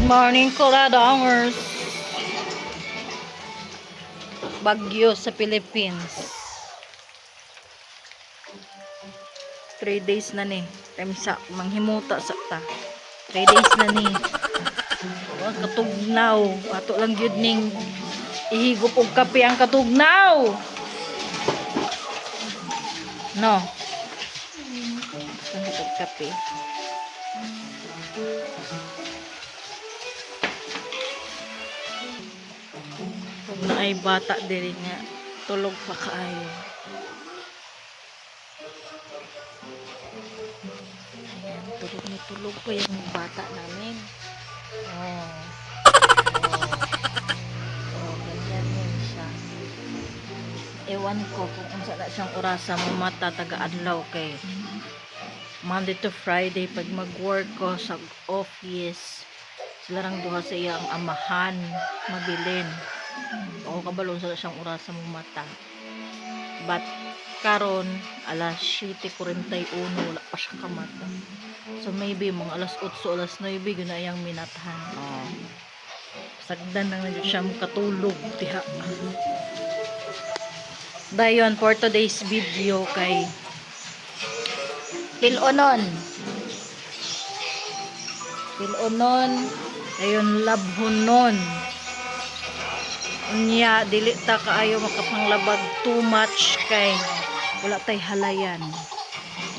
Morning, Kuradongers. Bagyo sa Philippines. 3 days na ni. Time sa manghimuta sa ta. 3 days na ni. Ang katugnaw. Ato lang gyud ning ihigop og kape ang katugnaw. No. Ang kape. Pag naay bata diri nga tulog pa kaayo. Ayan, tulog na tulog pa yung bata namin. Oh. Oh. Oh, ganyan yun siya. Ewan ko kung unsa na siyang orasa mo mata taga-adlaw kay Monday to Friday pag mag-work ko sa office, sila rang duha sa iyang amahan mabilin. Ako kabalo sa siyang orasa mo mata. But karon alas 7:41, wala pa siya kamata. So maybe mga alas 8, alas 9 yun na iyang minathan. Oh. Sagdan lang na jud siya katulog diha. Dayon, for today's video kay Pilonon. Pilonon, dayon labhonon. Unya dili ta kaayo makapanglabag too much kay wala tay halayan.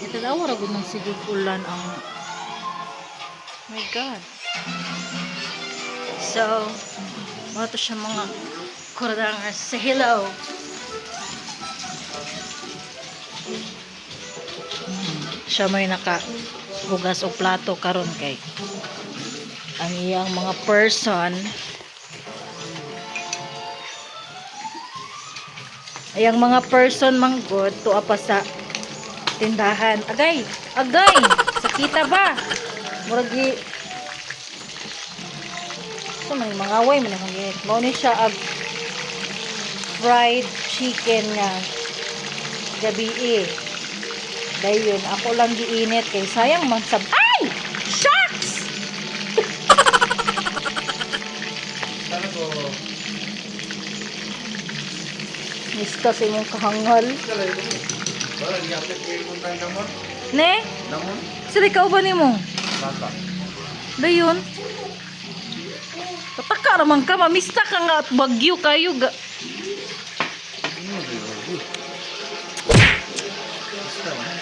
Ito daw ra gud ng sigig ulan ang, my God. So, mao to siya, mga kuradangers. Say hello. Siya may naka hugas og plato karon kay ang iyang mga person ayang mga person manggod tuwa pa sa tindahan. Agay, agay, sakita ba? Murag gi so man mga away man akong ginit. Mao ni siya ag fried chicken nga gabi eh. Dayon ako lang giinit kay sayang man sa, ay! Shucks! Sana ko. Mista sa imong kahangal. Wala giyapit ko yung tayong damon. Ne? Damon? Sila ikaw ba nimo? Bata. Dayon. Pataka raman ka, mamista ka nga at bagyo kayo ga. Ano ba yun? Basta man.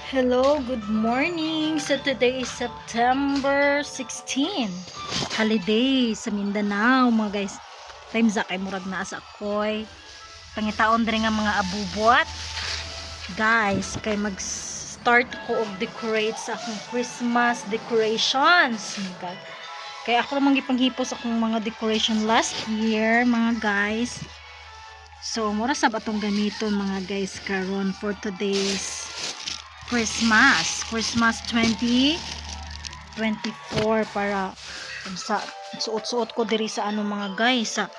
Hello, good morning. So today is September 16. Holiday sa Mindanao, mga guys. Time za kay murag naa sa akoy. Pangitaon diri nga mga abubot. Guys, kay mag-start ko og decorate sa akong Christmas decorations. Oh my God. Kaya ako namang gipanghipos akong mga decoration last year, mga guys. So, mura sab atong gamiton, mga guys, karon for today's Christmas. Christmas 2024 para sa suot-suot ko diri sa ano, mga guys, sa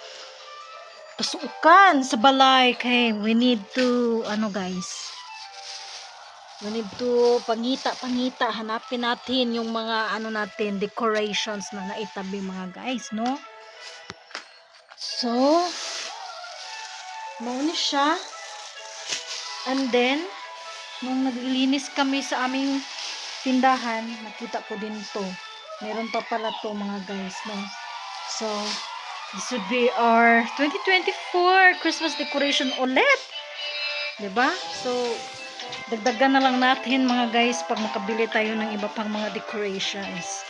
kasuokan sa balay kay we need to ano, guys, we need to pangita pangita, hanapin natin yung mga ano natin, decorations na naitabi, mga guys, no? So mao ni siya. And then nung naglilinis kami sa aming tindahan, nakita ko din to. Meron pa pala to, mga guys, no? So, this would be our 2024 Christmas decoration ulit. 'Di ba? So, dagdagan na lang natin, mga guys, pag makabili tayo ng iba pang mga decorations.